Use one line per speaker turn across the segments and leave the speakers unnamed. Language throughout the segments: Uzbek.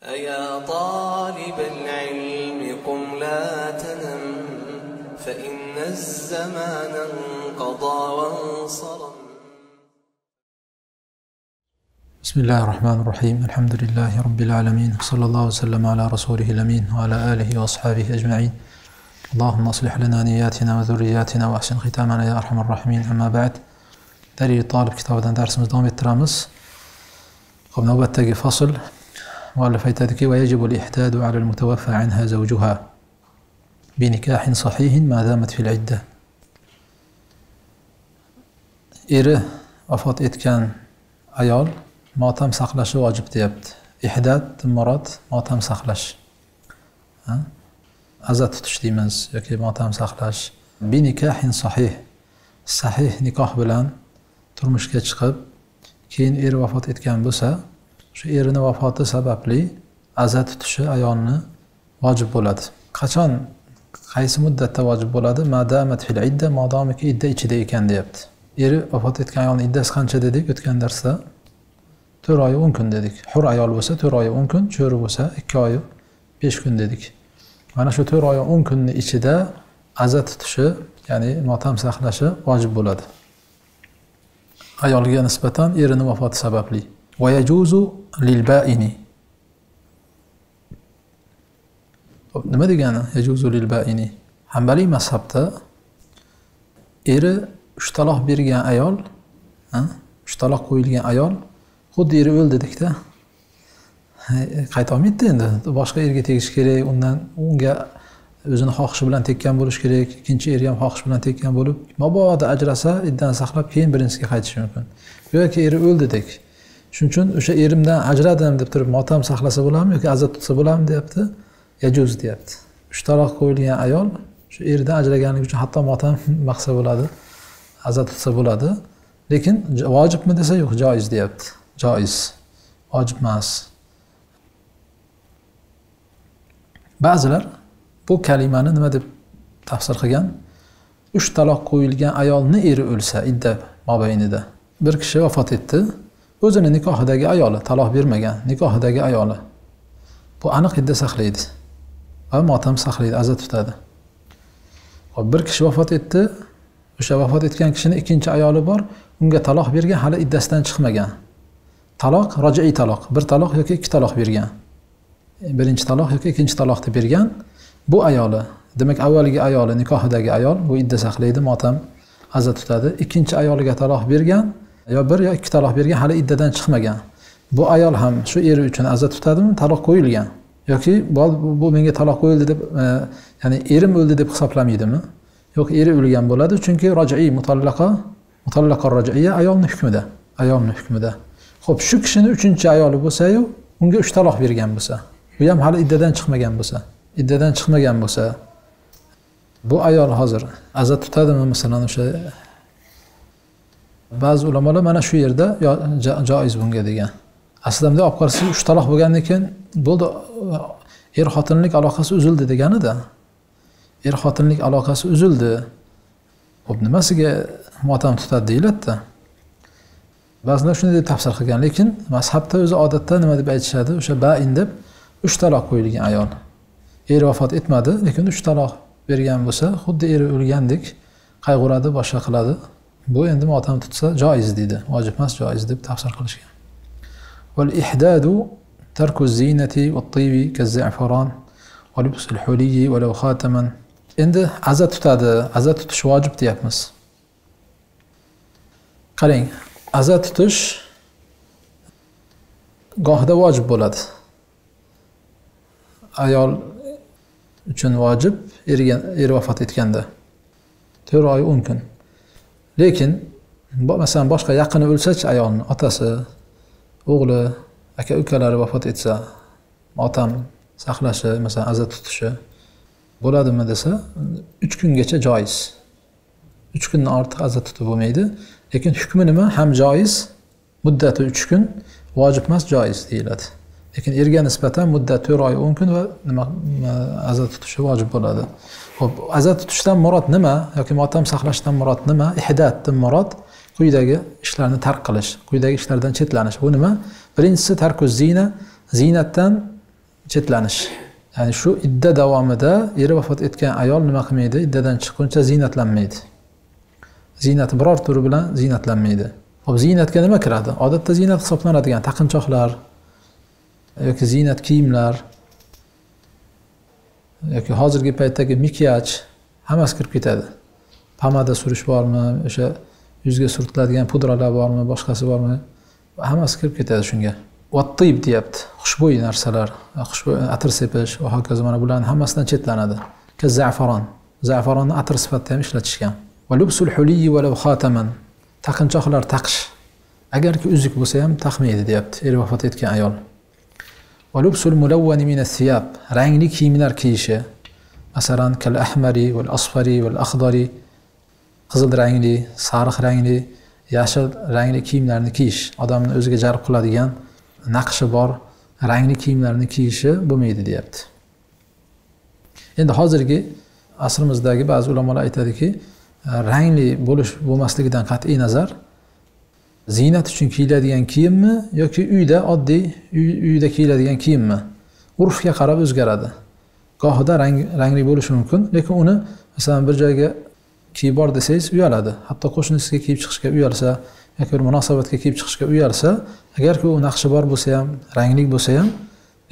أيا طالب العلم قم لا تنم فإن الزمان انقضى وانصرم.
بسم الله الرحمن الرحيم. الحمد لله رب العالمين، صلى الله وسلم على رسوله الأمين وعلى آله وأصحابه أجمعين. اللهم أصلح لنا نياتنا وذرياتنا وأحسن ختامنا يا أرحم الراحمين. أما بعد، Dalil Talib kitobidan darsimizni davom ettiramiz. Xo'p, navbatdagi fasl muallif aytadiki: va yajibu al-ihdadu 'ala al-mutawaffa 'anha zawjuha bi nikahin sahihin ma damat fil idda. Eri vafot etgan ayol motam saqlashi vojib deyapti. Ihdad murod motam saqlash. Aza tutish deymiz yoki motam saqlash. Bi nikahin sahih, sahih nikoh bilan turmushga chiqib, keyin eri vafot etgan bo'lsa, shu erini vafoti sababli aza tutishi ayolni vojib bo'ladi. Qachon, qaysi muddatda vojib bo'ladi? Madamat fil idda, modomiki idda ichida ekan deyapti. Eri vafot etgan ayolning iddasi qancha dedik o'tgan darsda? 4 oy 10 kun dedik. Hur ayol bo'lsa 4 oy 10 kun, cho'ri bo'lsa 2 oy 5 kun dedik. Mana shu 4 oy 10 kunning ichida aza tutishi, ya'ni motam saqlashi vojib bo'ladi. Ayolga nisbatan erini vafoti sababli. Va yajuzu lil ba'ini. Xo'p, nima degani yajuzu lil ba'ini? Hanbali mazhabda eri 3 taloq bergan ayol, 3 taloq qo'yilgan ayol xuddi eri o'ldi dedikda, qayta olmaydi endi. Boshqa erga tegish kerak, undan unga o'zini xohishi bilan tekkan bo'lish kerak, ikkinchi eri ham xohish bilan tekkan bo'lib, mabodo ajrasa, iddani saqlab keyin birinchisiga qaytishi mumkin. Yoki eri o'ldi dek. Shuning uchun o'sha erimdan ajradim deb turib motam saqlasa bo'ladimi yoki aza tutsa bo'ladimi deyapti. Yajuz deyapti. 3 taloq qo'yilgan ayol shu eridan ajraganligi uchun hatto motam maqsa bo'ladi, aza tutsa bo'ladi. Lekin vojibmi desa yo'q, joiz deyapti. Joiz. Vojib emas. Ba'zilar bu kalimani nima deb tafsir qilgan? 3 taloq qo'yilgan ayolni eri o'lsa idda mobaynida. Bir kishi vafot etdi. O'zini nikohidagi ayoli, taloq bermagan, nikohidagi ayoli. Bu aniq idda saqlaydi va motam saqlaydi, aza tutadi. Xo'p, bir kishi vafot etdi. O'sha vafot etgan kishining ikkinchi ayoli bor, unga taloq bergan, hali iddasidan chiqmagan. Taloq roj'iy taloq, bir taloq yoki ikki taloq bergan. Birinchi taloq yoki ikkinchi taloqni bergan. Bu ayoli, demak avvalgi ayoli nikohidagi ayol, bu idda saqlaydi, motam aza tutadi. Ikkinchi ayoliga taloq bergan, yo bir yo ikki taloq bergan, hali iddadan chiqmagan. Bu ayol ham shu eri uchun aza tutadimi? Taloq qo'yilgan yoki bu menga taloq qo'yildi deb, ya'ni erim o'ldi deb hisoblamaydimi? Yo'q, eri o'lgan bo'ladi, chunki roj'iy mutallaqa, mutallaqa roj'iyya ayolning hukmida, ayolning hukmida. Xo'p, shu kishining uchinchi ayoli bo'lsa-yu, unga 3 taloq bergan bo'lsa, bu ham hali iddadan chiqmagan bo'lsa, iddadan chiqmagan bo'lsa, bu ayol hozir aza tutadimi masalan? O'sha ba'zi ulamolar mana shu yerda joiz bunga degan. Aslida bunday olib qarasangiz 3 taloq bo'lgandan keyin bo'ldi, er xotinlik aloqasi uzildi deganida. Er xotinlik aloqasi uzildi. Xo'p, nimasiga motam tutadi deyiladi-da. Ba'zilar shunday deb tafsir qilgan, lekin mazhabda o'zi odatda nima deb aytishadi? O'sha ba'in deb 3 taloq qo'yilgan ayol. Eri vafot etmadi, lekin 3 taloq bergan bo'lsa, xuddi eri o'lgandek qayg'uradi, boshqa qiladi. Bu endi motam tutsa joiz deydi, vojib emas, joiz deb tafsir qilishgan. Val ihdadu tarku zinati wat-tibi kaz-za'faron va libsul huliyi wa law khataman. Endi aza tutadi, aza tutish vojib deyapmiz. Qarang, aza tutish gohida vojib bo'ladi. Ayol uchun vojib, eri vafot etganda 4 oy 10 kun. Lekin masalan boshqa yaqini o'lsa-chi, ayolning otasi, o'g'li, aka ukalari vafot etsa, motam saqlashi, masalan aza tutishi bo'ladimi desa, 3 kungacha joiz. 3 kundan ortiq aza tutib bo'lmaydi. Lekin hukmi nima? Ham joiz, muddati 3 kun, vojib emas, joiz deyiladi. Lekin erga nisbatan muddat 4 oy 10 kun va nima aza tutishi vojib bo'ladi. Xo'p, aza tutishdan murod nima yoki motam saqlashdan murod nima? Ihdatdan murod quyidagi ishlarni tark qilish, quyidagi ishlardan chetlanish. Bu nima? Birinchisi tarku zina, zinatdan chetlanish. Ya'ni shu idda davomida eri vafot etgan ayol nima qilmaydi? Iddadan chiqquncha ziynatlanmaydi. Ziynati biror turi bilan ziynatlanmaydi. Xo'p, ziynatga nima kiradi? Odatda ziynat hisoblanadigan taqinchoqlar yoki ziynat kiyimlar yoki hozirgi paytdagi makiyaj hammasi kirib ketadi. Pomada surish bormi, o'sha yuzga surtiladigan pudralar bormi, boshqasi bormi? Hammasi kirib ketadi shunga. Vattib deyapti. Xushbo'y narsalar, xushbo'y atir sepish va hokazo, mana bularning hammasidan chetlanadi. Ka za'faron. Za'faronni atir sifatida ham ishlatishgan. Va lubsul huliy va law khataman. Taqinchoqlar taqish. Agarki uzuk bo'lsa ham taqmaydi deyapti eri vafot etgan ayol. Va lubsul mulawwan min as-siyab. Rangli kiyimlar kiyishi. Masalan, kal ahmari val asfari val akhdari. Qizil rangli, sariq rangli, yashil rangli kiyimlarni kiyish, odamni o'ziga jalb qiladigan naqshi bor rangli kiyimlarni kiyishi bo'lmaydi deyapti. Endi hozirgi asrimizdagi ba'zi ulamolar aytadiki, rangli bo'lish bo'lmasligidan qat'iy nazar ziynat uchun kiyiladigan kiyimmi yoki uyda oddiy uyda kiyiladigan kiyimmi? Urfga qarab o'zgaradi. Gohida rangli bo'lishi mumkin, lekin uni masalan bir joyga kiyib bor desangiz uyaladi. Hatto qo'shnisiga kiyib chiqishga uyalsa yoki bir munosabatga kiyib chiqishga uyalsa, agarki u naqshi bor bo'lsa ham, rangli bo'lsa ham,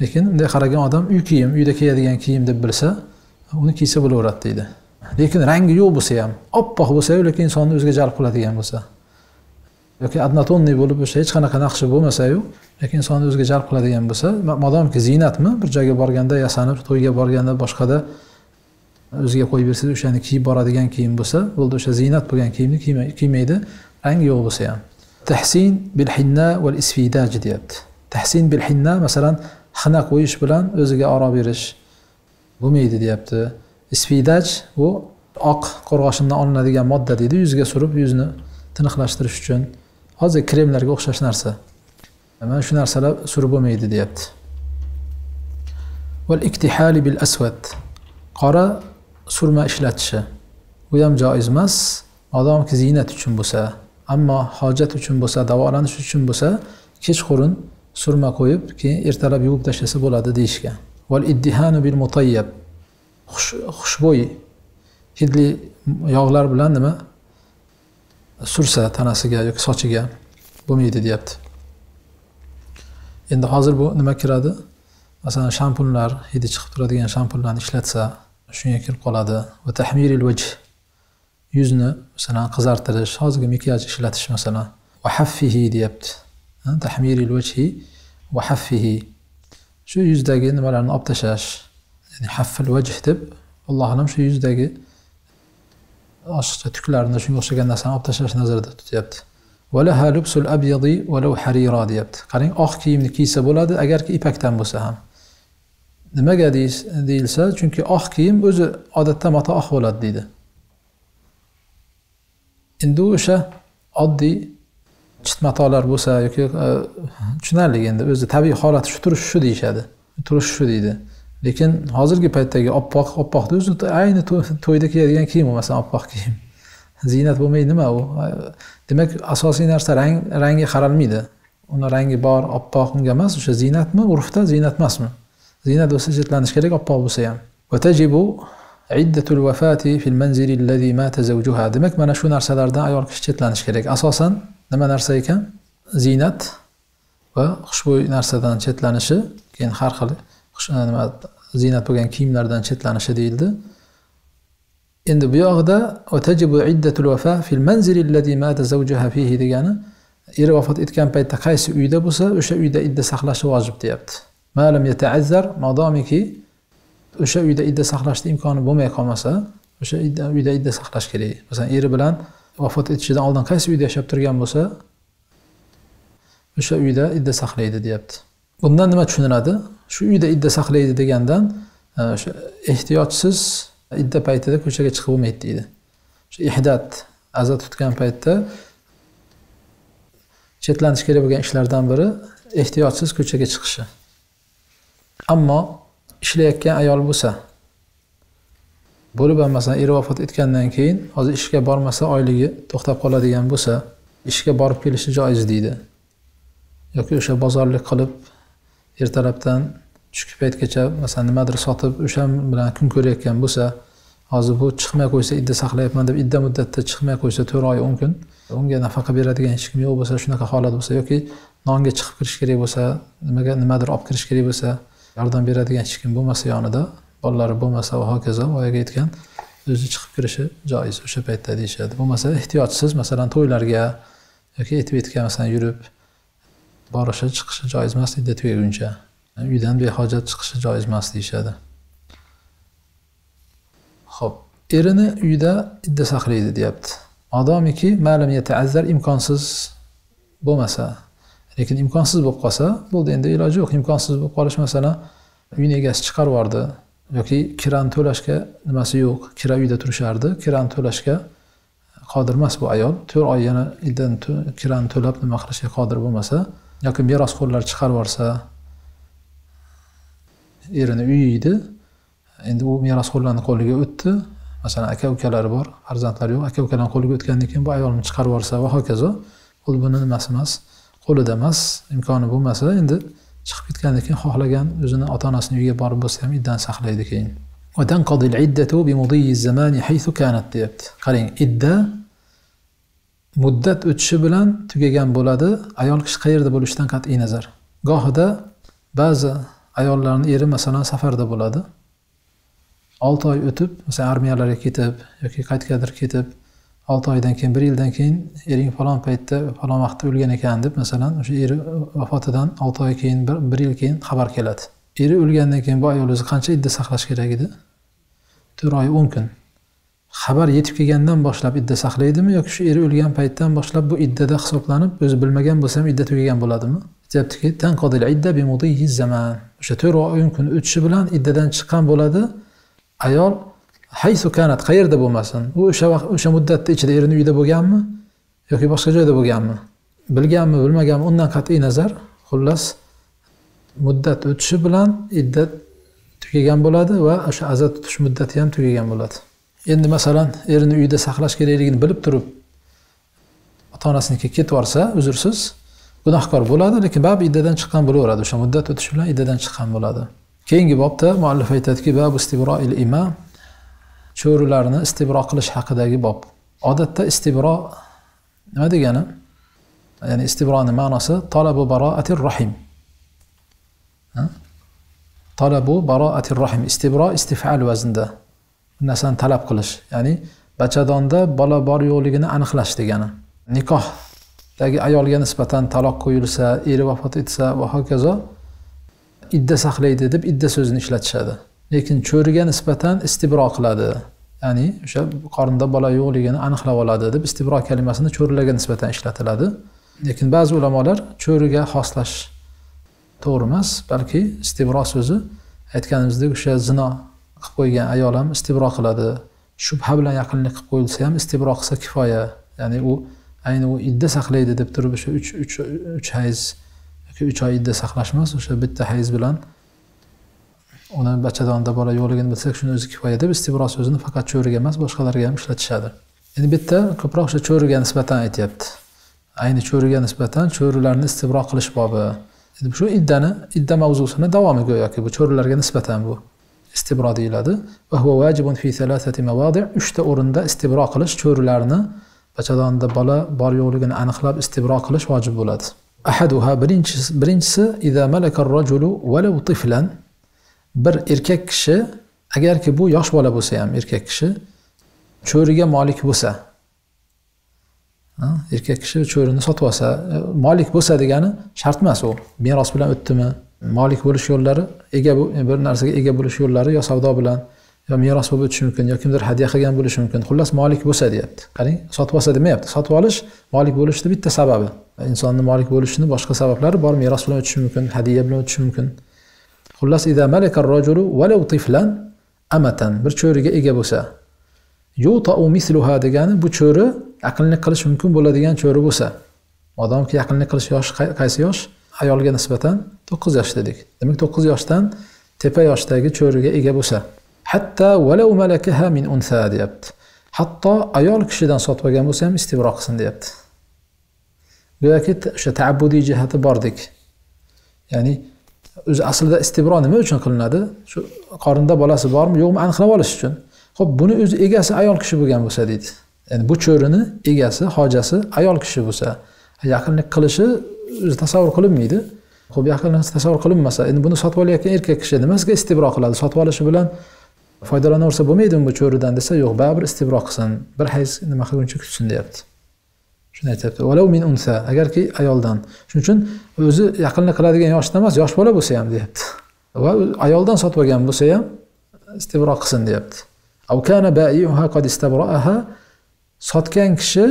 lekin unday qaragan odam uy kiyim, uyda kiyadigan kiyim deb bilsa, uni kiysa bo'laveradi deydi. Lekin rangi yo'q bo'lsa ham, oppoq bo'lsa ham, lekin insonni o'ziga jalb qiladigan bo'lsa yoki однотонный bo'lib o'sha hech qanaqa naqshi bo'lmasa-yu, lekin insonni o'ziga jalb qiladigan bo'lsa, modomki ziynatmi, bir joyga borganda yasanib, to'yga borganda, boshqada o'ziga qo'yib bersangiz o'shani kiyib boradigan kiyim bo'lsa, bo'ldi, o'sha ziynat bo'lgan kiyimni kiymaydi, rangi yo'q bo'lsa ham. Tahsin bil hinna val isfidaj deyapti. Tahsin bil hinna, masalan, xina qo'yish bilan o'ziga oro berish bo'lmaydi deyapti. Isfidaj bu oq qo'rg'oshindan olinadigan modda deydi, yuzga surib yuzni tiniqlashtirish uchun. Hozir kremlarga o'xshash narsa. Mana shu narsalar surib bo'lmaydi deyapti. Val iktihali bil aswad. Qora surma ishlatishi. Bu ham joiz emas, modomki ziynat uchun bo'lsa, ammo hojat uchun bo'lsa, davolanish uchun bo'lsa, kechqurun surma qo'yib, keyin ertalab yuvib tashlasa bo'ladi deyishgan. Val iddihanu bil mutayyib. Xushbo'y hidli yog'lar bilan nima sursa tanasiga yoki sochiga bo'lmaydi deyapti. Endi hozir bu nima kiradi? Masalan, shampunlar, hidi chiqib turadigan shampunlarni ishlatsa, shunga kirib qoladi. Va tahmiril vajh, yuzni masalan qizartirish, hozirgi makiyaj ishlatish masalan. Va haffihi deyapti. Tahmiril vajhi va haffihi. Shu yuzdagi nimalarni olib tashlash, ya'ni haffil vajh deb Alloh alam shu yuzdagi oshiqcha tuklarni, shunga o'xshagan narsani olib tashlash nazarda tutyapti. Va laha lubsul abyadi va law harira deyapti. Qarang, oq kiyimni kiysa bo'ladi, agarki ipakdan bo'lsa ham. Nimaga deyilsa, chunki oq kiyim o'zi odatda mato oq bo'ladi deydi. Endi o'sha oddiy chit matolar bo'lsa yoki tushunarli, endi o'zi tabiiy holati shu, turish shu deyishadi. Turish shu deydi. Lekin hozirgi paytdagi oppoq, oppoqni o'zi ayni to'yda kiyadigan kiyim u, masalan, oppoq kiyim. Ziynat bo'lmay nima u? Demak, asosiy narsa rang, rangga qaralmaydi. Uni rangi bor, oppoq unga emas, o'sha ziynatmi, urfda ziynat emasmi? Ziynat bo'lsa chetlanish kerak, oppoq bo'lsa ham. Va tajibu iddatul vafati fil manzili allazi mata zawjuha. Demak, mana shu narsalardan ayol kishi chetlanish kerak. Asosan nima narsa ekan? Ziynat va xushbo'y narsadan chetlanishi, keyin har xil nima ziynat bo'lgan kiyimlardan chetlanishi deyildi. Endi bu yog'ida tajibu iddatul vafa fil manzili allazi mata zawjuha fihi degani, eri vafot etgan paytda qaysi uyda bo'lsa, o'sha uyda idda saqlashi vojib deyapti. Ma lam yata'azzar, modomiki o'sha uyda idda saqlashning imkoni bo'lmay qolmasa, o'sha uyda idda saqlash kerak. Masalan, eri bilan vafot etishidan oldin qaysi uyda yashab turgan bo'lsa, o'sha uyda idda saqlaydi deyapti. Bundan nima tushuniladi? Shu uyda idda saqlaydi degandan o'sha ehtiyojsiz idda paytida ko'chaga chiqib bo'lmaydi deydi. O'sha ihdat, aza tutgan paytda chetlanish kerak bo'lgan ishlardan biri ehtiyojsiz ko'chaga chiqishi. Ammo ishlayotgan ayol bo'lsa, bo'lib ham masalan eri vafot etgandan keyin hozir ishga bormasa oyligi to'xtab qoladigan bo'lsa, ishga borib kelishi joiz deydi. Yoki o'sha bozorlik qilib ertalabdan Tushki paytgacha masalan nimadir sotib o'sha bilan kun ko'rayotgan bo'lsa, hozir bu chiqmay qo'ysa, idda saqlayapman deb idda muddatda chiqmay qo'ysa 4 oy 10 kun, unga nafaqa beradigan hech kim yo'q bo'lsa, shunaqa holat bo'lsa yoki nonga chiqib kirish kerak bo'lsa, nimaga nimadir olib kirish kerak bo'lsa, yordam beradigan hech kim bo'lmasa yonida, bolalari bo'lmasa va hokazo, voyaga yetgan o'zi chiqib kirishi joiz o'sha paytda deyishadi. Bo'lmasa ehtiyojsiz, masalan to'ylarga yoki etib-etga masalan yurib borishi, chiqishi joiz emas idda tugaguncha. Uydan behojat chiqishi joiz emas deyishadi. Xo'p, erini uyda idda saqlaydi deyapti. Modomiki ma'lum yata'azzar, imkonsiz bo'lmasa, lekin imkonsiz bo'lib qolsa, bo'ldi, endi iloji yo'q. Imkonsiz bo'lib qolish, masalan, uyni egasi chiqarib yubordi yoki kirani to'lashga nimasi yo'q, kira uyda turishardi, kirani to'lashga qodir emas bu ayol. 4 oy yana iddan kirani to'lab nima qilishga qodir bo'lmasa yoki merosxo'rlar chiqarib yuborsa, erini uyi edi, endi u merosxo'rlarning qo'liga o'tdi. Masalan, aka-ukalari bor, farzandlari yo'q, aka-ukalarning qo'liga o'tgandan keyin bu ayolni chiqarib yuborsa va hokazo, qo'l buni nimasi emas, qo'lida emas, imkoni bo'lmasa, endi chiqib ketgandan keyin xohlagan o'zini ota-onasining uyiga borib bo'lsa ham iddani saqlaydi keyin. Va tanqadil iddatu bi mudiyyi zamani haythu kanat deyapti. Qarang, idda muddat o'tishi bilan tugagan bo'ladi, ayol kishi qayerda bo'lishidan qat'iy nazar. Gohida ba'zi ayollarning eri masalan safarda bo'ladi. 6 oy o'tib, masalan armiyalarga ketib yoki qayergadir ketib, 6 oydan keyin, 1 yildan keyin ering falon paytda, falon vaqtda o'lgan ekan deb, masalan, o'sha eri vafotidan 6 oy keyin, 1 yil keyin xabar keladi. Eri o'lgandan keyin bu ayol o'zi qancha idda saqlash kerak edi? 4 oy 10 kun. Xabar yetib kelgandan boshlab idda saqlaydimi yoki shu eri o'lgan paytdan boshlab bu iddada hisoblanib, o'zi bilmagan bo'lsa ham idda tugagan bo'ladimi? Aytyaptiki, tanqadil idda bi mudiyyi zaman. O'sha 4 oy 10 kun o'tishi bilan iddadan chiqqan bo'ladi. Ayol haysu kanat, qayerda bo'lmasin, u o'sha vaqt, o'sha muddatda ichida erini uyida bo'lganmi yoki boshqa joyda bo'lganmi, bilganmi, bilmaganmi, undan qat'iy nazar, xullas muddat o'tishi bilan iddat tugagan bo'ladi va o'sha aza tutish muddati ham tugagan bo'ladi. Endi masalan erini uyida saqlash kerakligini bilib turib ota-onasinikiga ketib yuborsa, uzrsiz gunohkor bo'ladi, lekin baribir iddadan chiqqan bo'laveradi. O'sha muddat o'tishi bilan iddadan chiqqan bo'ladi. Keyingi bobda muallif aytadiki, babu istibroil ima, cho'rilarni istibro qilish haqidagi bob. Odatda istibro nima degani? Ya'ni istibroning ma'nosi talabu baroatir rahim. Talabu baroatir rahim. Istibro istif'al vaznida. Bir narsani talab qilish, ya'ni bachadonda bola bor yo'qligini aniqlash degani. Nikohdagi ayolga nisbatan taloq qo'yilsa, eri vafot etsa va hokazo idda saqlaydi deb idda so'zini ishlatishadi. Lekin cho'riga nisbatan istibro qiladi. Ya'ni o'sha qornida bola yo'qligini aniqlab oladi deb istibro kalimasini cho'rilarga nisbatan ishlatiladi. Lekin ba'zi ulamolar cho'riga xoslash to'g'ri emas, balki istibro so'zi aytganimizdek o'sha zino qilib qo'ygan ayol ham istibro qiladi. Shubha bilan yaqinlik qilib qo'yilsa ham istibro qilsa kifoya. Ya'ni u ayni u idda saqlaydi deb turib o'sha 3 hayz yoki 3 oy idda saqlash emas, o'sha bitta hayz bilan uni bachadonda bola yo'qligini bilsak, shuni o'zi kifoya deb istibro so'zini faqat cho'riga emas, boshqalarga ham ishlatishadi. Endi bu yerda ko'proq o'sha cho'riga nisbatan aytyapti. Ayni cho'riga nisbatan cho'rilarni istibro qilish bobi. Endi shu iddani, idda mavzusini davomi go'yoki bu cho'rilarga nisbatan bu istibro deyiladi. Va huwa vajibun fi thalathati mawadi', 3 ta o'rinda istibro qilish, cho'rilarni bachadonda bola bor yo'qligini aniqlab istibro qilish vojib bo'ladi. Ahaduha, birinchisi iza malaka ar-rajulu walau tiflan, bir erkak kishi agarki bu yosh bola bo'lsa ham, erkak kishi cho'riga molik bo'lsa, erkak kishi cho'rini sotib olsa, molik bo'lsa degani shart emas, u meros bilan o'tdimi, molik bo'lish yo'llari, ega bir narsaga ega bo'lish yo'llari yo savdo bilan yo meros bo'lib o'tishi mumkin, yo kimdir hadya qilgan bo'lishi mumkin. Xullas molik bo'lsa deyapti. Qarang, sotib olsa demayapti. Sotib olish molik bo'lishning bitta sababi. Insonning molik bo'lishining boshqa sabablari bor, meros bilan o'tishi mumkin, hadiya bilan o'tishi mumkin. Xullas idza malaka ar-rajulu walau tiflan amatan, bir cho'riga ega bo'lsa, yuta'u misluha degani bu cho'ri yaqinlik qilish mumkin bo'ladigan cho'ri bo'lsa. Modomki yaqinlik qilish yoshi qaysi yosh? Ayolga nisbatan 9 yosh dedik. Demak 9 yoshdan tepa yoshdagi cho'riga ega bo'lsa, hatta walau malakaha min unsa deyapti. Hatto ayol kishidan sotib olgan bo'lsa ham istibro qilsin deyapti. Go'yoki o'sha ta'abbudiy jihati bordek. Ya'ni O'zi aslida istibro nima uchun qilinadi? Shu qorinda bolasi bormi, yo'qmi aniqlab olish uchun. Xo'p, buni o'zi egasi ayol kishi bo'lgan bo'lsa deydi. Ya'ni bu cho'rini egasi, hojasi ayol kishi bo'lsa, yaqinlik qilishi o'zi tasavvur qilinmaydi. Xo'p, yaqinlik tasavvur qilinmasa, endi buni sotib olayotgan erkak kishi nimasiga istibro qiladi? Sotib olishi bilan foydalanaversa bo'lmaydimi bu cho'ridan desa, yo'q, baribir istibro qilsin, bir hayz nima qilguncha kutsin deyapti. Shuni aytayapti. Walau min unsa, agarki ayoldan. Shuning uchun o'zi yaqinlik qiladigan yoshda emas, yosh bola bo'lsa ham deyapti. Va ayoldan sotib olgan bo'lsa ham istibro qilsin deyapti. Aw kana ba'i'uha qad istabra'aha, sotgan kishi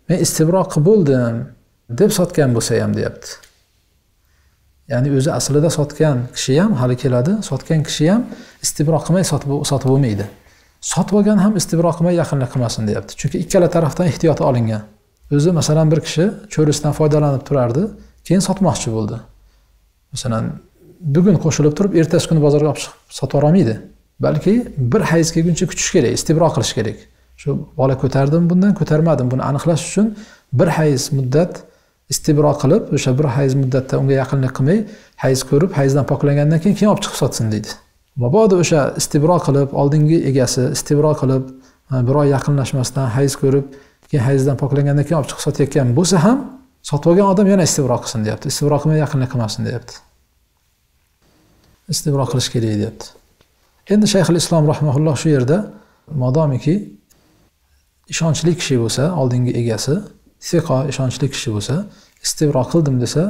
men istibro qilib bo'ldim deb sotgan bo'lsa ham deyapti. Ya'ni o'zi aslida sotgan kishi ham hali keladi, sotgan kishi ham istibro qilmay sotib bo'lmaydi. Sotib olgan ham istibro qilmay yaqinlik qilmasin deyapti. Chunki ikkala tarafdan ehtiyot olingan. O'zi masalan bir kishi cho'risidan foydalanib turardi, keyin sotmoqchi bo'ldi. Masalan, bugun qo'shilib turib, ertasi kuni bozorga olib chiqib sotib olmaydi. Balki bir hayz kelguncha kutish kerak, istibro qilish kerak. Shu bola ko'tardim bundan, ko'tarmadim, buni aniqlash uchun bir hayz muddat istibro qilib, o'sha bir hayz muddatda unga yaqinlik qilmay, hayz ko'rib, hayzdan poklangandan keyin olib chiqib sotsin deydi. Mabodo o'sha istibro qilib, oldingi egasi istibro qilib, bir oy yaqinlashmasdan hayz ko'rib, keyin hayzdan poklangandan keyin olib chiqib sotayotgan bo'lsa ham, sotib olgan odam yana istibro qilsin deyapti. Istibro qilmay yaqinlik qilmasin deyapti. Istibro qilish kerak deyapti. Endi Shayxul Islom rahimahulloh shu yerda modomiki ishonchli kishi bo'lsa, oldingi egasi siqa ishonchli kishi bo'lsa, istibro qildim desa,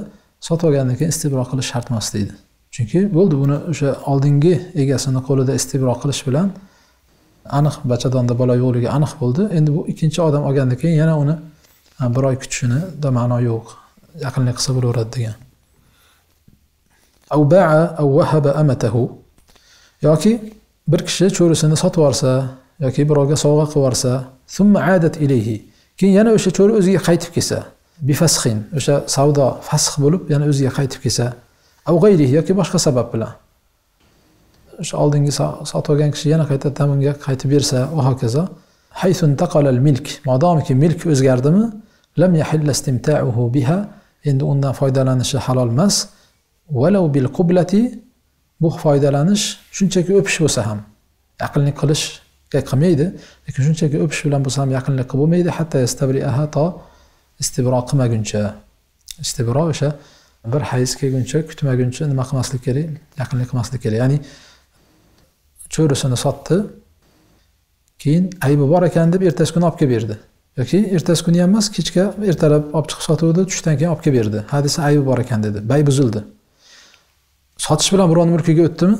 sotib olgandan keyin istibro qilish shart emas deydi. Chunki bo'ldi, buni o'sha oldingi egasini qo'lida istibro qilish bilan aniq bachadonda bola yo'qligi aniq bo'ldi. Endi bu ikkinchi odam olgandan keyin yana uni bir oy kutishini da ma'no yo'q. Yaqinlik qilsa bo'laveradi degan. Aw ba'a aw wahaba amatahu, yoki bir kishi cho'risini sotib yuborsa yoki birovga sovg'a qilib yuborsa, thumma adat ilayhi, keyin yana o'sha cho'ri o'ziga qaytib kelsa, bifasxin, o'sha savdo fasx bo'lib yana o'ziga qaytib kelsa, aw g'ayrihi, yoki boshqa sabab bilan o'sha oldingi sotib olgan kishi yana qaytadan unga qaytib bersa, va hokazo. Haythu intaqala al-milk, modomiki milk o'zgardimi, lam yahilla istimta'uhu biha, endi undan foydalanishi halol emas. Walau bil qublati, bu foydalanish shunchaki o'pish bo'lsa ham yaqinlik qilishga qilmaydi, lekin shunchaki o'pish bilan bo'lsa ham yaqinlik qilib bo'lmaydi, hatta yastabri'aha, to istibro qilmaguncha. Istibro o'sha bir hayz kelguncha kutmaguncha nima qilmaslik kerak? Yaqinlik qilmaslik kerak. Ya'ni cho'risini sotdi, keyin aybi bor ekan deb ertasi kuni olib kelib berdi. Yoki ertasi kuni ham emas, kechga ertalab olib chiqib sotuvdi, tushdan keyin olib kelib berdi. Hadisa aybi bor ekan dedi. Bay buzildi. Sotish bilan birovning mulkiga o'tdimi?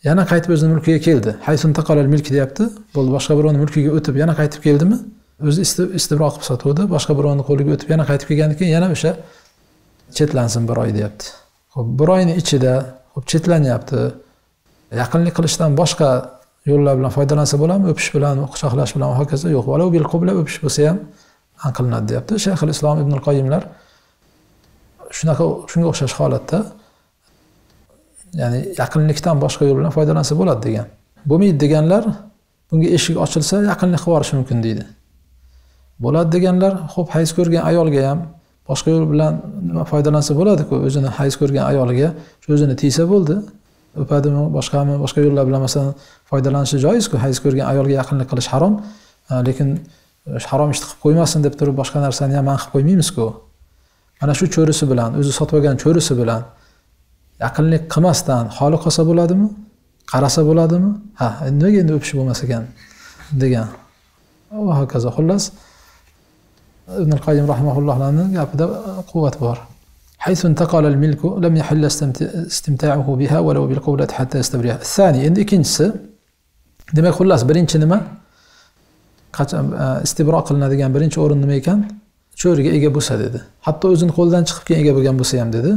Yana qaytib o'zining mulkiga keldi. Haysun taqalal milk deyapti. Bo'ldi, boshqa birovning mulkiga o'tib yana qaytib keldimi? O'zi istibro qilib sotuvdi, boshqa birovning qo'liga o'tib yana qaytib kelgandan keyin yana o'sha chetlansin bir oy deyapti. Xo'p, bir oyning ichida xo'p chetlanyapti. Yaqinlik qilishdan boshqa yo'llar bilan foydalansa bo'ladimi? O'pish bilan, quchoqlash bilan va hokazo yo'q. Walau bil qubla, o'pish bo'lsa ham an qilinadi deyapti. Shayxul Islom Ibn Qoyyimlar shunaqa shunga o'xshash holatda, ya'ni yaqinlikdan boshqa yo'l bilan foydalansa bo'ladi degan. Bo'lmaydi deganlar bunga eshik ochilsa yaqinlik qilib yuborishi mumkin deydi. Bo'ladi deganlar, xo'p, hayz ko'rgan ayolga ham boshqa yo'l bilan nima foydalansa bo'ladi-ku, o'zini hayz ko'rgan ayoliga shu o'zini tiysa bo'ldi. O'padimi, boshqami, boshqa yo'llar bilan masalan foydalanishi joiz-ku, hayz ko'rgan ayolga yaqinlik qilish harom, lekin harom ishni qilib qo'ymasin deb turib boshqa narsani ham man qilib qo'ymaymiz-ku. Mana shu cho'risi bilan, o'zi sotib olgan cho'risi bilan yaqinlik qilmasdan xoli qolsa bo'ladimi? Qarasa bo'ladimi? Ha, nimaga endi o'pish bo'lmas ekan degan. Va hokazo. Xullas, Ibn Qoyyim rahimahullohning gapida quvvat bor. حيث انتقل الملك لم يحل استمتاعه بها ولو بالقبلة حتى يستبرئها. الثاني, endi ikkinchisi, demak xullas birinchi nima? Qachon istibro qilinadigan birinchi o'rin nima ekan? Cho'riga ega bo'lsa dedi. Hatto o'zini qo'ldan chiqib keyin ega bo'lgan bo'lsa ham dedi.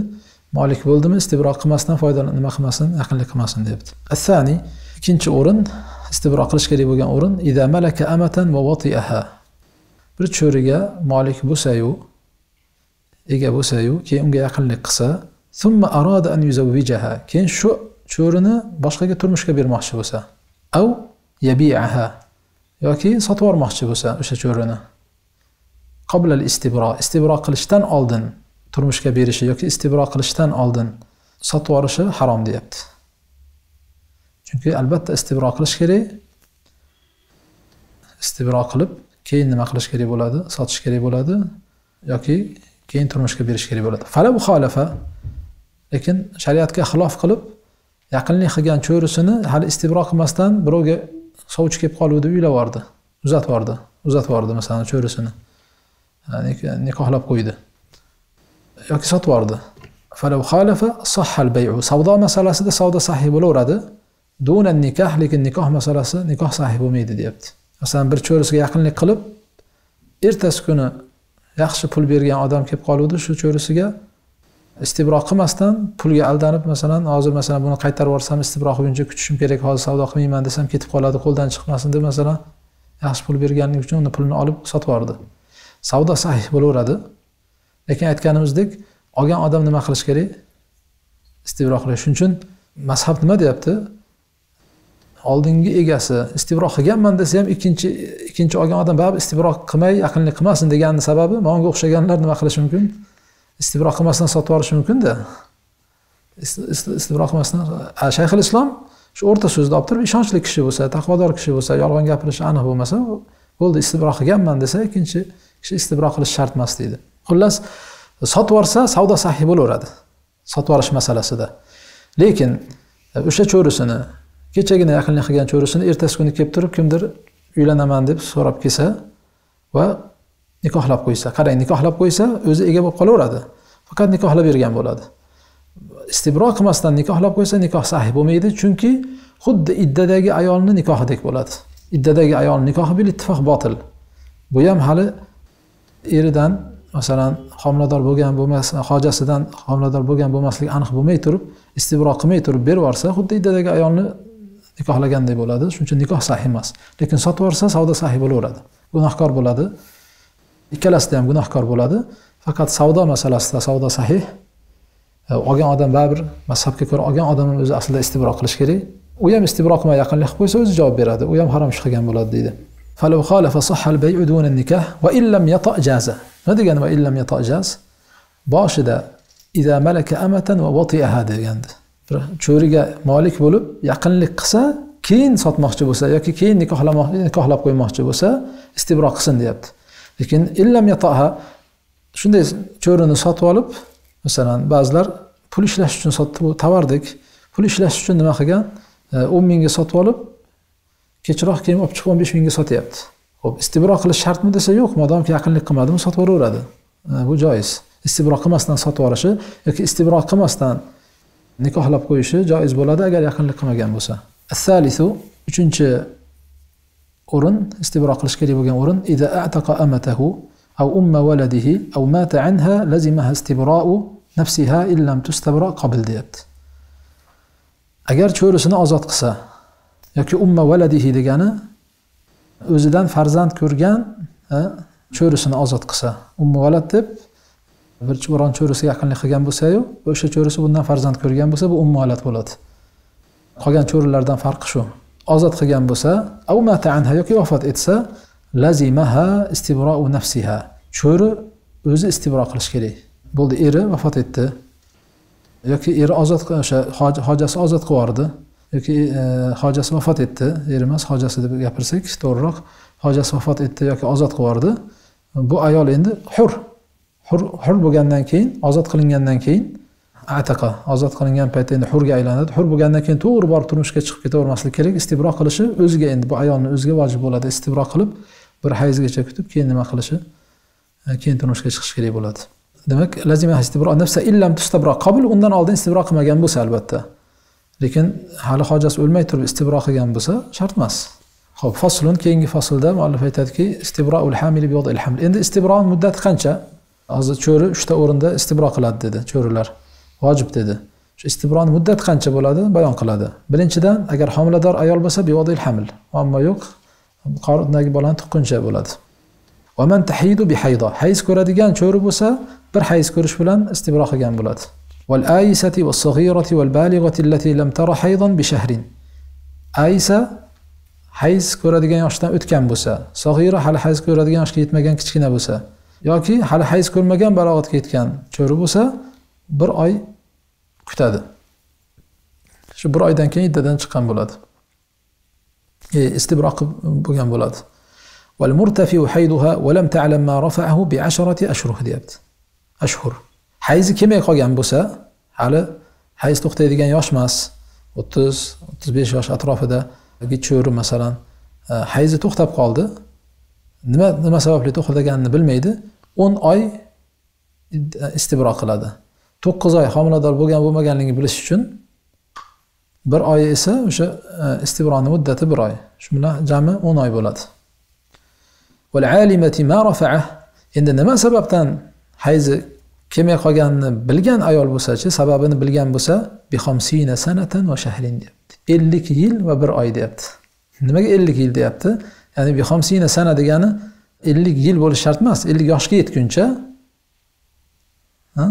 Molik bo'ldimi, istibro qilmasdan foydalan, nima qilmasin, yaqinlik qilmasin deyapti. As-sani, ikkinchi o'rin, istibro qilish kerak bo'lgan o'rin, idza malaka amatan va wati'aha. Bir cho'riga molik bo'lsa-yu, ega bo'lsa-yu, keyin unga yaqinlik qilsa, thumma arada an yuzawwijaha, keyin shu cho'rini boshqaga turmushga bermoqchi bo'lsa, av yabi'aha, yoki sotib yubormoqchi bo'lsa o'sha cho'rini, qabla al-istibro, istibro qilishdan oldin turmushga berishi yoki istibro qilishdan oldin sotib yuborishi harom deyapti. Chunki albatta istibro qilish kerak. Istibro qilib, keyin nima qilish kerak bo'ladi? Sotish kerak bo'ladi yoki keyin turmushga berish kerak bo'ladi. Fala muxolafa, lekin shariatga xilof qilib, yaqinlik qilgan cho'risini hali istibro qilmasdan birovga sovchi kelib qoluvdi, uylab yubordi, uzatib yubordi, uzatib yubordi masalan cho'risini. Nikohlab qo'ydi yoki sotib yubordi. Fala muxolafa sahhal bay'u. Savdo masalasida savdo sahih bo'laveradi. Duna nikoh, lekin nikoh masalasi nikoh sahih bo'lmaydi deyapti. Masalan, bir cho'risiga yaqinlik qilib, ertasi kuni yaxshi pul bergan odam kelib qoluvdi, shu cho'risiga istibro qilmasdan pulga aldanib, masalan, hozir masalan buni qaytarib yuborsam istibro qilguncha kutishim kerak, hozir savdo qilmayman desam ketib qoladi, qo'ldan chiqmasin deb masalan yaxshi pul berganligi uchun uni pulini olib sotib yubordi. Savdo sahih bo'laveradi. Lekin aytganimizdek, olgan odam nima qilish kerak? Istibro qilish. Shuning uchun mazhab nima deyapti? Oldingi egasi istibro qilganman desa ham ikkinchi olgan odam baribir istibro qilmay yaqinlik qilmasin deganning sababi, menga o'xshaganlar nima qilishi mumkin? Istibro qilmasdan sotib yuborishi mumkin-da. Istibro qilmasdan. Shayxul Islom shu o'rta so'zni olib turib, ishonchli kishi bo'lsa, taqvodor kishi bo'lsa, yolg'on gapirishi aniq bo'lmasa, bo'ldi istibro qilganman desa, ikkinchi kishi istibro qilish shart emas deydi. Xullas, sotib yuborsa savdo sahih bo'laveradi. Sotib yuborish masalasida. Lekin o'sha cho'risini, kechagina yaqinlik qilgan cho'risini ertasi kuni kelib turib kimdir uylanaman deb so'rab kelsa va nikohlab qo'ysa, qarang, nikohlab qo'ysa o'zi ega bo'lib qolaveradi. Faqat nikohlab bergan bo'ladi. Istibro qilmasdan nikohlab qo'ysa nikoh sahih bo'lmaydi, chunki xuddi iddadagi ayolning nikohidek bo'ladi. Iddadagi ayolning nikohi bil ittifoq botil. Bu ham hali eridan masalan homilador bo'lgan bo'lmasa, hojasidan homilador bo'lgan bo'lmasligi aniq bo'lmay turib, istibro qilmay turib berib yuborsa, xuddi iddadagi ayolni nikohlaganday bo'ladi. Shuning uchun nikoh sahih emas. Lekin sotib yuborsa savdo sahih bo'laveradi. Gunohkor bo'ladi. Ikkalasida ham gunohkor bo'ladi. Faqat savdo masalasida savdo sahih. Olgan odam baribir mazhabga ko'ra olgan odamning o'zi aslida istibro qilish kerak. U ham istibro qilmay yaqinlik qilib qo'ysa o'zi javob beradi. U ham harom ish qilgan bo'ladi deydi. Falau khalafa sahha al-bay'u duna an-nikah wa in lam yata' jaza. Nima degani va in lam yata' jaz? Boshida idza malaka amatan va wati'aha degandi. Bir cho'riga molik bo'lib yaqinlik qilsa, keyin sotmoqchi bo'lsa yoki keyin nikohlab qo'ymoqchi bo'lsa, istibro qilsin deyapti. Lekin illam yataha shunday cho'rini sotib olib, masalan, ba'zilar pul ishlash uchun sotdi, bu tovardek, pul ishlash uchun nima qilgan? 10 mingga sotib olib, kechroq keyin olib chiqib 15 mingga sotyapti. Xo'p, istibro qilish shartmi desa, yo'q, modomki yaqinlik qilmadimi sotib yuboraveradi. Bu joiz. Istibro qilmasdan sotib yuborishi yoki istibro qilmasdan nikohlab qo'yishi joiz bo'ladi agar yaqinlik qilmagan bo'lsa. As-salisu, uchinchi o'rin, istibro qilish kerak bo'lgan o'rin, iza a'taqa amatahu aw umma waladihi aw mata anha lazimaha istibra'u nafsiha in lam tustabra qabl deyapti. Agar cho'risini ozod qilsa yoki umma waladihi degani o'zidan farzand ko'rgan cho'risini ozod qilsa, umma walad deb bir biron cho'risiga yaqinlik qilgan bo'lsa-yu, o'sha cho'risi bundan farzand ko'rgan bo'lsa, bu umma walad bo'ladi. Qolgan cho'rilardan farqi shu. Ozod qilgan bo'lsa, aw mata anha yoki vafot etsa, lazimaha istibra'u nafsiha. Cho'ri o'zi istibro qilish kerak. Bo'ldi, eri vafot etdi yoki eri ozod o'sha hojasi ozod qilib yubordi yoki hojasi vafot etdi, eri emas, hojasi deb gapirsak to'g'riroq, hojasi vafot etdi yoki ozod qilib yubordi. Bu ayol endi hur. Hur bo'lgandan keyin, ozod qilingandan keyin ataqa, ozod qilingan paytda endi hurga aylanadi. Hur bo'lgandan keyin to'g'ri borib turmushga chiqib ketavermaslik kerak. Istibro qilishi o'ziga, endi bu ayolning o'ziga vojib bo'ladi. Istibro qilib bir hayzgacha kutib, keyin nima qilishi, keyin turmushga chiqish kerak bo'ladi. Demak, lazima istibro nafsa illam tustabro qabl, undan oldin istibro qilmagan bo'lsa albatta. Lekin hali hojasi o'lmay turib istibro qilgan bo'lsa shart emas. Xo'p, faslun, keyingi faslda muallif aytadiki, istibroul hamili bi wad'il haml. Endi istibroning muddati qancha? Hozir cho'ri 3 ta o'rinda istibro qiladi dedi, cho'rilar. Vojib dedi. Shu istibroning muddati qancha bo'ladi bayon qiladi. Birinchidan, agar homilador ayol bo'lsa bi wad'il haml, muammo yo'q, qornidagi bolani tuqquncha bo'ladi. Va man tahidu bi hayda, hayz ko'radigan cho'ri bo'lsa, bir hayz ko'rish bilan istibro qilgan bo'ladi. Wal aysati was saghirati wal balighati allati lam tara haydan bi shahrin. Aysa hayz ko'radigan yoshdan o'tgan bo'lsa, saghira hali hayz ko'radigan yoshga yetmagan kichkina bo'lsa yoki hali hayz ko'rmagan balog'atga yetgan cho'ri bo'lsa, bir oy kutadi. Shu bir oydan keyin iddadan chiqqan bo'ladi. Istibro qilib bo'lgan bo'ladi. Wal murtafi'u hayduha va lam ta'lam ma rafa'ahu bi 10 ashhur deyapti. Ashhur. Hayzi kelmay qolgan bo'lsa, hali hayz to'xtaydigan yosh emas, 30-35 yosh atrofida cho'ri masalan, hayzi to'xtab qoldi. Nima sababli to'xtaganini bilmaydi. 10 oy istibro qiladi. 9 oy homilador bo'lgan bo'lmaganligini bilish uchun, 1 oy esa o'sha istibroni muddati 1 oy. Shu bilan jami 10 oy bo'ladi. Wal alimati ma rafa'ah. Endi nima sababdan hayzi kelmay qolganini bilgan ayol bo'lsa-chi, sababini bilgan bo'lsa, bi 50 sanatan va shahrin deyapti. 50 yil va 1 oy deyapti. Nimaga 50 yil deyapti? Ya'ni bi 50 sana degani 50 yil bo'lishi shart emas, 50 yoshga yetguncha, ha?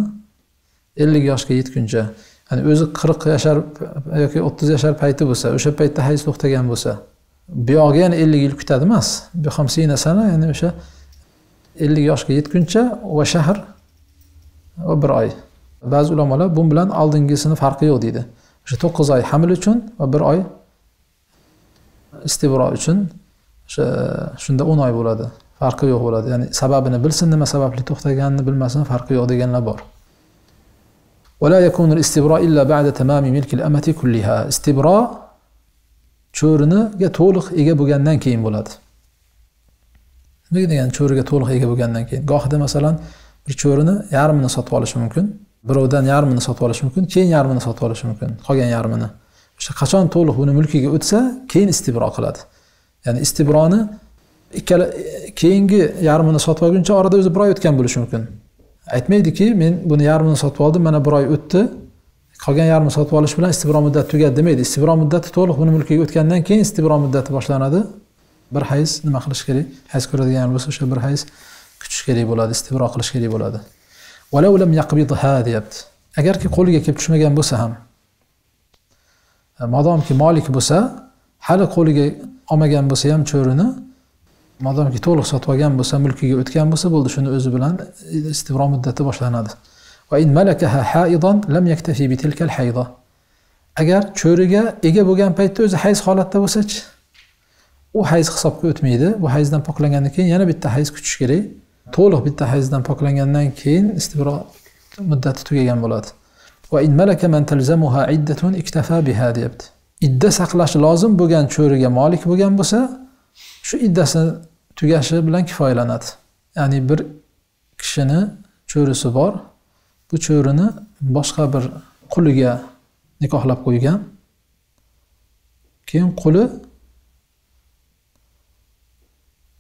50 yoshga yetguncha, ya'ni o'zi 40 yashar yoki 30 yashar payti bo'lsa, o'sha paytda hayz to'xtagan bo'lsa, bu yog'iga yana 50 yil kutadi emas. Bi 50 sana, ya'ni o'sha 50 yoshga yetguncha va shahr va 1 oy. Ba'zi ulamolar bu bilan oldingisini farqi yo'q deydi. O'sha 9 oy hamil uchun va 1 oy istibro uchun, o'sha shunda 10 oy bo'ladi. Farqi yo'q bo'ladi. Ya'ni sababini bilsin, nima sababli to'xtaganini bilmasin, farqi yo'q deganlar bor. Va la yakunu al-istibro illa ba'da tamami milki al-amati kulliha. Istibro cho'riniga to'liq ega bo'lgandan keyin bo'ladi. Nima degan cho'riga to'liq ega bo'lgandan keyin? Gohida masalan bir cho'rini yarmini sotib olish mumkin, birovdan yarmini sotib olish mumkin, keyin yarmini sotib olish mumkin, qolgan yarmini. O'sha qachon to'liq uni mulkiga o'tsa, keyin istibro qiladi. Ya'ni istibroni ikkala keyingi yarmini sotib olguncha orada o'zi bir oy o'tgan bo'lishi mumkin. Aytmaydiki, men buni yarmini sotib oldim, mana bir oy o'tdi, qolgan yarmini sotib olish bilan istibro muddati tugadi demaydi. Istibro muddati to'liq uni mulkiga o'tgandan keyin istibro muddati boshlanadi. Bir hayz nima qilish kerak? Hayz ko'radigan bo'lsa, o'sha bir hayz kutish kerak bo'ladi, istibro qilish kerak bo'ladi. Walau lam yaqbidha deyapti. Agarki qo'liga kelib tushmagan bo'lsa ham, modomki molik bo'lsa, hali qo'liga olmagan bo'lsa ham cho'rini, modomki to'liq sotib olgan bo'lsa, mulkiga o'tgan bo'lsa, bo'ldi, shuni o'zi bilan istibro muddati boshlanadi. Va in malakaha haidan lam yaktafi bi tilka al-hayda. Agar cho'riga ega bo'lgan paytda o'zi hayz holatda bo'lsa-chi, u hayz hisobga o'tmaydi. Bu hayzdan poklangandan keyin yana bitta hayz kutish kerak. To'liq bitta hayzdan poklangandan keyin istibro muddati tugagan bo'ladi. Va in malaka man talzamuha iddatun iktafa biha deyapti. Idda saqlash lozim bo'lgan cho'riga molik bo'lgan bo'lsa, shu iddasi tugashi bilan kifoyalanadi. Ya'ni bir kishini cho'risi bor, bu cho'rini boshqa bir quliga nikohlab qo'ygan. Keyin quli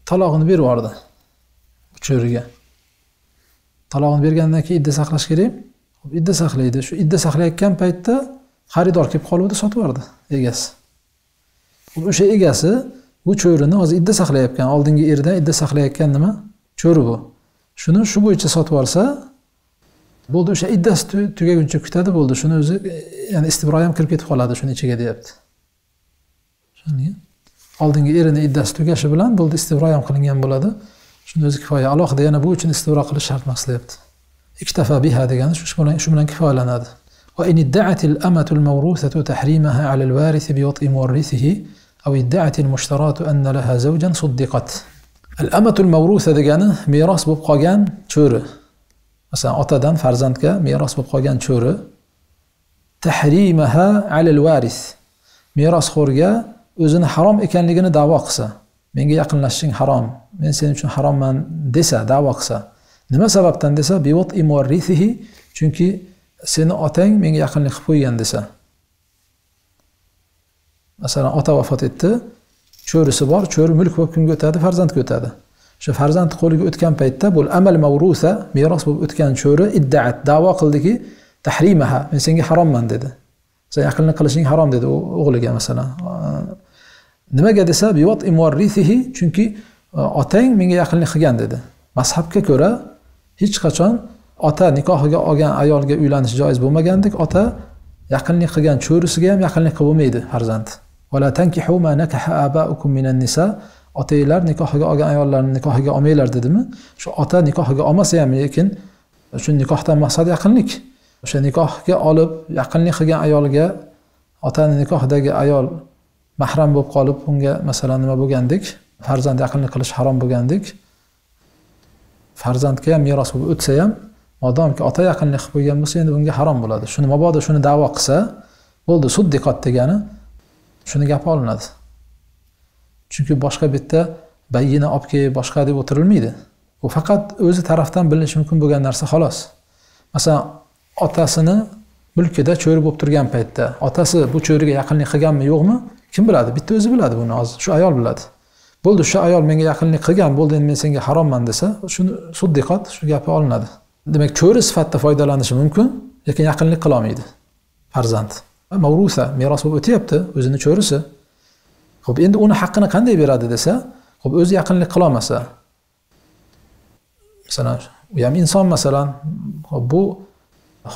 talog'ini berib yubordi bu cho'riga. Talog'ini bergandan keyin idda saqlash kerak. Idda saqlaydi. Shu idda saqlayotgan paytda xaridor kelib qoluvdi, sotib yubordi egasi. O'sha egasi bu cho'rini hozir idda saqlayotgan, oldingi eridan idda saqlayotgan nima? Cho'ri bu. Shuni shu bo'yicha sotib olsa, bo'ldi, o'sha iddasi tugaguncha kutadi, bo'ldi. Shuni o'zi, ya'ni istibro ham kirib ketib qoladi shuni ichiga deyapti. Shuni oldingi erini iddasi tugashi bilan bo'ldi, istibro ham qilingan bo'ladi. Shuni o'zi kifoya. Alohida yana bu uchun istibro qilish shart emas deyapti. Iktafa biha degani shu bilan kifoyalanadi. Va in idda'at al-amatu al-mawruthatu tahrimaha 'ala al-warith bi wat'i muwarrithihi aw idda'at al-mushtaratu anna laha zawjan suddiqat. Al-amatu al-mawrutha degani meros bo'lib qolgan cho'ri. Masalan, otadan farzandga meros bo'lib qolgan cho'ri tahrimaha 'ala al-warith. Merosxo'rga o'zini harom ekanligini da'vo qilsa, menga yaqinlashishing harom, men sen uchun haromman desa, da'vo qilsa, nima sababdan desa, bi wat'i muwarrithihi, chunki seni otang menga yaqinlik qilib qo'ygan desa. Masalan, ota vafot etdi, cho'risi bor, cho'ri mulk bo'lib kimga o'tadi? Farzandga o'tadi. O'sha farzand qo'liga o'tgan paytda bu amal mavrusa, meros bo'lib o'tgan cho'ri iddaat, da'vo qildiki, tahrimaha, men senga haromman dedi. Sen yaqinlik qilishing harom dedi o'g'liga masalan. Nimaga desa, bi wat'i muwarrithihi, chunki otang menga yaqinlik qilgan dedi. Mazhabga ko'ra hech qachon ota nikohiga olgan ayolga uylanish joiz bo'lmagandek, ota yaqinlik qilgan cho'risiga ham yaqinlik qilib bo'lmaydi farzand. Va la tankihu ma nakaha aba'ukum minan nisa, otanglar nikohiga olgan ayollarni nikohiga olmanglar dedimi? Shu ota nikohiga olmasa ham, lekin shu nikohdan maqsad yaqinlik. O'sha nikohga olib yaqinlik qilgan ayolga otani nikohidagi ayol mahram bo'lib qolib, unga masalan nima bo'lgandek, farzand yaqinlik qilish harom bo'lgandek, farzandga ham meros bo'lib o'tsa ham, modomki ota yaqinlik qilib qo'ygan bo'lsa, endi bunga harom bo'ladi. Shuni mabodo shuni da'vo qilsa, bo'ldi, suddiqot degani shuni gapi olinadi. Chunki boshqa bitta bayyina olib kel, boshqa deb o'tirilmaydi. Bu faqat o'zi tarafdan bilinishi mumkin bo'lgan narsa xolos. Masalan, otasini mulkida cho'ri bo'lib turgan paytda otasi bu cho'riga yaqinlik qilganmi yo'qmi, kim biladi? Bitta o'zi biladi buni, hozir shu ayol biladi. Bo'ldi, shu ayol menga yaqinlik qilgan, bo'ldi, endi men senga haromman desa, shuni suddiqot, shu gapi olinadi. Demak, cho'ri sifatida foydalanishi mumkin, lekin yaqinlik qila olmaydi farzand. Mavrusa meros bo'lib o'tyapti, o'zini cho'risi. Xo'p, endi uni haqqini qanday beradi desa, xo'p, o'zi yaqinlik qila olmasa, masalan, u ham inson masalan, xo'p, bu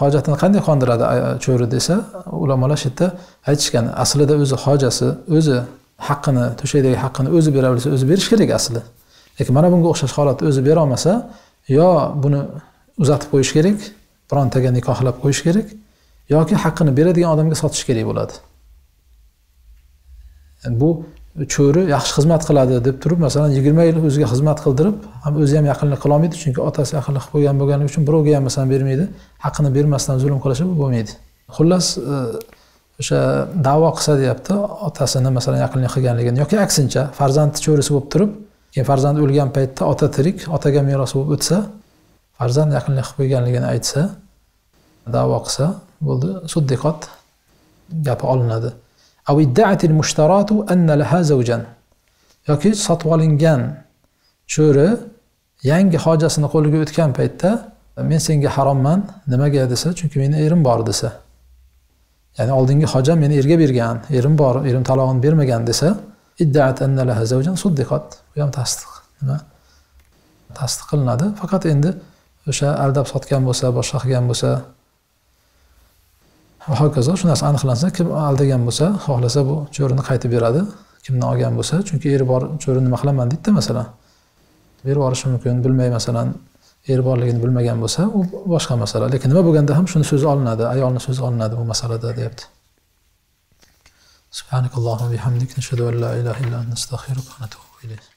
hojatini qanday qondiradi cho'ri desa, ulamolar shu yerda aytishgan, aslida o'zi hojasi, o'zi haqqini, to'shakdagi haqqini o'zi bera bilsa, o'zi berish kerak asli. Lekin mana bunga o'xshash holatda o'zi bera olmasa, yo buni uzatib qo'yish kerak, birontaga nikohlab qo'yish kerak, yoki haqqini beradigan odamga sotish kerak bo'ladi. Yani bu cho'ri yaxshi xizmat qiladi deb turib, masalan, 20 yil o'ziga xizmat qildirib, ham o'zi ham yaqinlik qila olmaydi, chunki otasi yaqinlik qilib qo'ygan bo'lgani uchun birovga ham masalan bermaydi, haqqini bermasdan zulm qilishi bu bo'lmaydi. Xullas, o'sha da'vo qilsa deyapti, otasini masalan yaqinlik qilganligini yoki aksincha farzand cho'risi bo'lib turib, keyin farzand o'lgan paytda ota tirik, otaga meros bo'lib o'tsa, farzand yaqinlik qilib qo'yganligini aytsa, da'vo qilsa, bo'ldi, suddiqot gapi olinadi. Aw idda'atil mushtaratu anna laha zawjan. Yoki sotib olingan cho'ri yangi hojasini qo'liga o'tgan paytda men senga haromman, nimaga desa, chunki meni erim bor desa. Ya'ni oldingi hojam meni erga bergan, erim bor, erim talog'ini bermagan desa, idda'at anna laha zawjan suddiqat. Bu ham tasdiq, nima? Tasdiq qilinadi. Faqat endi o'sha aldab sotgan bo'lsa, boshqa qilgan bo'lsa, va hokazo, shu narsa aniqlansa, kim aldagan bo'lsa, xohlasa bu cho'rini qaytib beradi, kimdan olgan bo'lsa, chunki eri bor cho'rini nima qilaman deydi-da masalan. Berib yuborishi mumkin, bilmay masalan, eri borligini bilmagan bo'lsa, u boshqa masala. Lekin nima bo'lganda ham shuni so'zi olinadi, ayolning so'zi olinadi bu masalada deyapti. Subhanakallohumma bihamdik, nashhadu an la ilaha illa anta, nastag'firuka va natubu ilayk.